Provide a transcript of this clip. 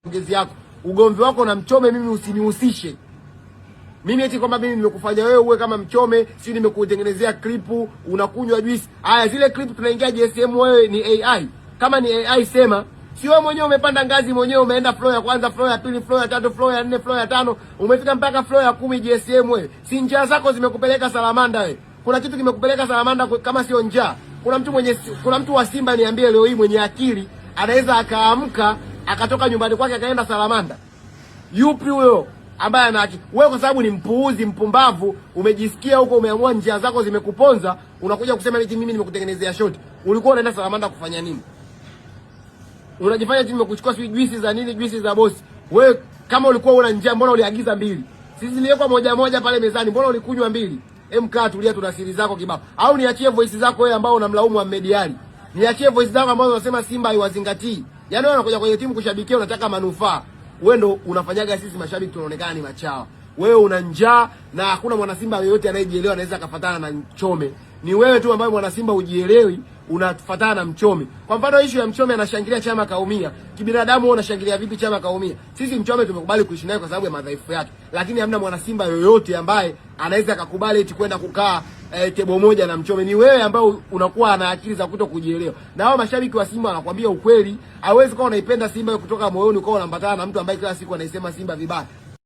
Maongezi yako, ugomvi wako na Mchome, mimi usinihusishe mimi eti kwamba mimi nimekufanya wewe uwe kama Mchome, si nimekutengenezea klipu unakunywa juice. Haya, zile clip tunaingia JSM, wewe ni AI. Kama ni AI sema, si wewe mwenyewe umepanda ngazi mwenyewe, umeenda floor ya kwanza, floor ya pili, floor ya tatu, floor ya nne, floor ya tano, umefika mpaka floor ya 10 JSM wewe. Si njaa zako zimekupeleka Salamanda wewe? Kuna kitu kimekupeleka Salamanda kama sio njaa? Kuna mtu wa Simba niambie leo hii mwenye akili anaweza akaamka akatoka nyumbani kwake akaenda Salamanda? Yupi huyo ambaye ana akili? Wewe kwa sababu ni mpuuzi mpumbavu, umejisikia huko, umeamua njia zako zimekuponza, unakuja kusema eti mimi nimekutengenezea shoti. Ulikuwa unaenda Salamanda kufanya nini? Unajifanya eti nimekuchukua sijui juisi za nini, juisi za bosi. Wewe kama ulikuwa una njaa, mbona uliagiza mbili? Sisi ziliwekwa moja moja pale mezani, mbona ulikunywa mbili? Kaa tulia, tuna siri zako kibao. Au niachie voice zako wewe ambao unamlaumu Ahmed Ally. Niachie voice zako ambazo unasema Simba haiwazingatii. Yaani wewe unakuja kwenye timu kushabikia, unataka manufaa. Wewe ndo unafanyaga sisi mashabiki tunaonekana ni machawa. Wewe una njaa na hakuna mwana Simba yoyote anayejielewa anaweza akafatana na Mchome. Ni wewe tu ambaye mwana Simba hujielewi, unafatana na Mchome. Kwa mfano issue ya Mchome anashangilia Chama kaumia. Kibinadamu wewe unashangilia vipi Chama kaumia? Sisi Mchome tumekubali kuishi naye kwa sababu ya madhaifu yake. Lakini hamna mwana Simba yoyote ambaye anaweza akakubali eti kwenda kukaa tebo moja na Mchome. Ni wewe ambaye unakuwa na akili za kuto kujielewa. Na hao mashabiki wa Simba wanakuambia ukweli. Hawezi kuwa unaipenda Simba kutoka moyoni ukawa unaambatana na mtu ambaye kila siku anaisema Simba vibaya.